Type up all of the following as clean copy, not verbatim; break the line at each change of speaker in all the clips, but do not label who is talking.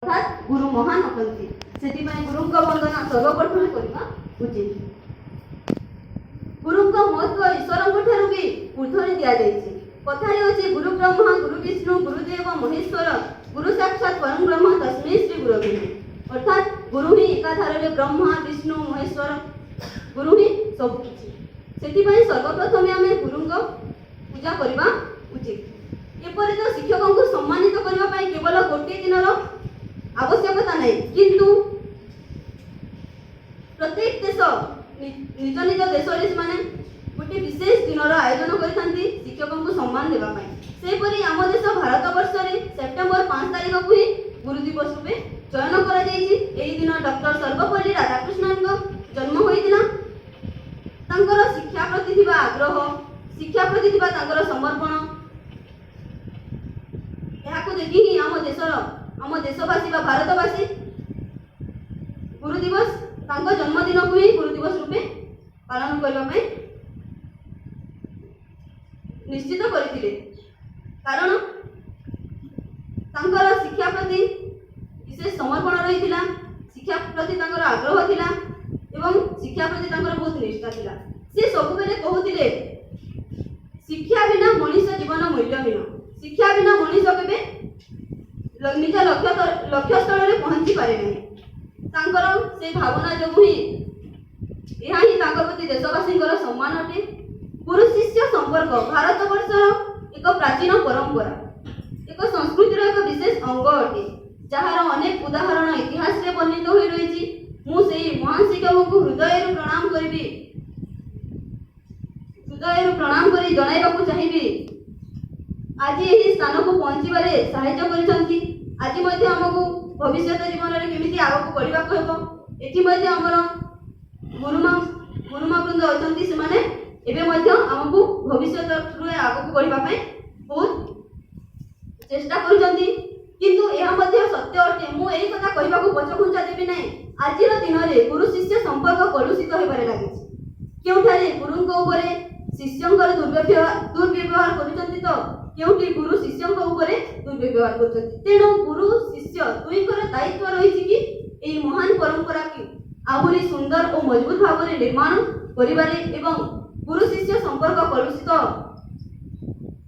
ଅର୍ଥାତ୍ ଗୁରୁ ମହାନ ଅଟନ୍ତି। ସେଥିପାଇଁ ଗୁରୁଙ୍କ ବନ୍ଦନା ସର୍ବପ୍ରଥମେ କରିବା ଉଚିତ। ଗୁରୁଙ୍କ ମହତ୍ଵ ଈଶ୍ୱରଙ୍କ ଠାରୁ ବି ଉର୍ଦ୍ଧ୍ୱରେ ଦିଆଯାଇଛି। କଥାରେ ଅଛି, ଗୁରୁ ବ୍ରହ୍ମା, ଗୁରୁ ବିଷ୍ଣୁ, ଗୁରୁଦେବ ମହେଶ୍ୱର, ଗୁରୁ ସାକ୍ଷାତ ପରମ ବ୍ରହ୍ମ, ତସ୍ମୈ ଶ୍ରୀ ଗୁରବେ ନମଃ। ଅର୍ଥାତ୍ ଗୁରୁ ହିଁ ଏକାଧାରରେ ବ୍ରହ୍ମା, ବିଷ୍ଣୁ, ମହେଶ୍ୱର। ଗୁରୁ ହିଁ ସବୁ କିଛି। ସେଥିପାଇଁ ସର୍ବପ୍ରଥମେ ଆମେ ଗୁରୁଙ୍କ ପୂଜା କରିବା ଉଚିତ। ଏପରି ତ ଶିକ୍ଷକଙ୍କୁ ସମ୍ମାନିତ କରିବା ପାଇଁ କେବଳ ଗୋଟିଏ ଦିନର ଆବଶ୍ୟକତା ନାହିଁ, କିନ୍ତୁ ପ୍ରତ୍ୟେକ ଦେଶ ନିଜ ନିଜ ଦେଶରେ ସେମାନେ ଗୋଟିଏ ବିଶେଷ ଦିନର ଆୟୋଜନ କରିଥାନ୍ତି ଶିକ୍ଷକଙ୍କୁ ସମ୍ମାନ ଦେବା ପାଇଁ। ସେହିପରି ଆମ ଦେଶ ଭାରତବର୍ଷରେ ସେପ୍ଟେମ୍ବର 5 ତାରିଖକୁ ହିଁ ଗୁରୁ ଦିବସ ରୂପେ ଚୟନ କରାଯାଇଛି। ଏହି ଦିନ ଡକ୍ଟର ସର୍ବପଲ୍ଲୀ ରାଧାକୃଷ୍ଣନଙ୍କ ଜନ୍ମ ହୋଇଥିଲା। ତାଙ୍କର ଶିକ୍ଷା ପ୍ରତି ଥିବା ଆଗ୍ରହ, ଶିକ୍ଷା ପ୍ରତି ଥିବା ତାଙ୍କର ସମର୍ପଣ, ଏହାକୁ ଦେଖି ହିଁ ଆମ ଦେଶର, ଆମ ଦେଶବାସୀ ବା ଭାରତବାସୀ ଗୁରୁ ଦିବସ, ତାଙ୍କ ଜନ୍ମଦିନକୁ ହିଁ ଗୁରୁ ଦିବସ ରୂପେ ପାଳନ କରିବା ପାଇଁ ନିଶ୍ଚିତ କରିଥିଲେ। କାରଣ ତାଙ୍କର ଶିକ୍ଷା ପ୍ରତି ବିଶେଷ ସମର୍ପଣ ରହିଥିଲା, ଶିକ୍ଷା ପ୍ରତି ତାଙ୍କର ଆଗ୍ରହ ଥିଲା ଏବଂ ଶିକ୍ଷା ପ୍ରତି ତାଙ୍କର ବହୁତ ନିଷ୍ଠା ଥିଲା। ସେ ସବୁବେଳେ କହୁଥିଲେ, ଶିକ୍ଷା ବିନା ମଣିଷ ଜୀବନ ମୂଲ୍ୟହୀନ। ଶିକ୍ଷା ବିନା ମଣିଷ କେବେ ନିଜ ଲକ୍ଷ୍ୟସ୍ଥଳରେ ପହଞ୍ଚି ପାରେ ନାହିଁ। ତାଙ୍କର ସେଇ ଭାବନା ଯୋଗୁଁ ହିଁ, ଏହା ହିଁ ତାଙ୍କ ପ୍ରତି ଦେଶବାସୀଙ୍କର ସମ୍ମାନ ଅଟେ। ଗୁରୁ ଶିଷ୍ୟ ସମ୍ପର୍କ ଭାରତବର୍ଷର ଏକ ପ୍ରାଚୀନ ପରମ୍ପରା, ଏକ ସଂସ୍କୃତିର ଏକ ବିଶେଷ ଅଙ୍ଗ ଅଟେ, ଯାହାର ଅନେକ ଉଦାହରଣ ଇତିହାସରେ ବର୍ଣ୍ଣିତ ହୋଇ ରହିଛି। ମୁଁ ସେଇ ମହାନ ଶିକ୍ଷକଙ୍କୁ ହୃଦୟରୁ ପ୍ରଣାମ କରିବି। ହୃଦୟରୁ ପ୍ରଣାମ କରି ଜଣାଇବାକୁ ଚାହିଁବି, ଆଜି ଏହି ସ୍ଥାନକୁ ପହଞ୍ଚିବାରେ ସାହାଯ୍ୟ କରିଛନ୍ତି। ଆଜି ମଧ୍ୟ ଆମକୁ ଭବିଷ୍ୟତ ଜୀବନରେ କେମିତି ଆଗକୁ ବଢ଼ିବାକୁ ହେବ, ଏଠି ମଧ୍ୟ ଆମର ଗୁରୁମା ବୃନ୍ଦ ଅଛନ୍ତି। ସେମାନେ ଏବେ ମଧ୍ୟ ଆମକୁ ଭବିଷ୍ୟତରୁ ଆଗକୁ ବଢ଼ିବା ପାଇଁ ବହୁତ ଚେଷ୍ଟା କରୁଛନ୍ତି। କିନ୍ତୁ ଏହା ମଧ୍ୟ ସତ୍ୟ ଅଟେ, ମୁଁ ଏହି କଥା କହିବାକୁ ପଛଘୁଞ୍ଚା ଦେବି ନାହିଁ, ଆଜିର ଦିନରେ ଗୁରୁ ଶିଷ୍ୟ ସମ୍ପର୍କ କଲୁଷିତ ହେବାରେ ଲାଗିଛି। କେଉଁଠାରେ ଗୁରୁଙ୍କ ଉପରେ ଶିଷ୍ୟଙ୍କର ଦୁର୍ବ୍ୟବହାର କରୁଛନ୍ତି ତ କେଉଁଠି ଗୁରୁ ଶିଷ୍ୟଙ୍କ ଉପରେ ଦୁର୍ବ୍ୟବହାର କରୁଛନ୍ତି। ତେଣୁ ଗୁରୁ ଶିଷ୍ୟ ଦୁହିଁଙ୍କର ଦାୟିତ୍ୱ ରହିଛି କି ଏହି ମହାନ ପରମ୍ପରାକୁ ଆହୁରି ସୁନ୍ଦର ଓ ମଜବୁତ ଭାବରେ ନିର୍ମାଣ କରିବାରେ ଏବଂ ଗୁରୁ ଶିଷ୍ୟ ସମ୍ପର୍କ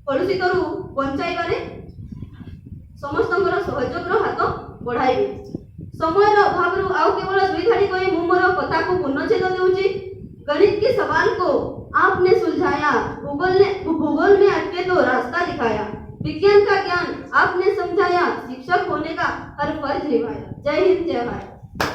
କଲୁଷିତରୁ ବଞ୍ଚାଇବାରେ ସମସ୍ତଙ୍କର ସହଯୋଗର ହାତ ବଢ଼ାଇବେ। ସମୟର ଅଭାବରୁ ଆଉ କେବଳ ଦୁଇ ଧାଡ଼ି କହି ମୁଁ ମୋର କଥାକୁ ପୂର୍ଣ୍ଣଚ୍ଛେଦ ଦେଉଛି। गणित के सवाल को आपने सुलझाया, भूगोल ने भूगोल में अटके तो रास्ता दिखाया, विज्ञान का ज्ञान आपने समझाया, शिक्षक होने का हर फर्ज निभाया। जय हिंद, जय भारत।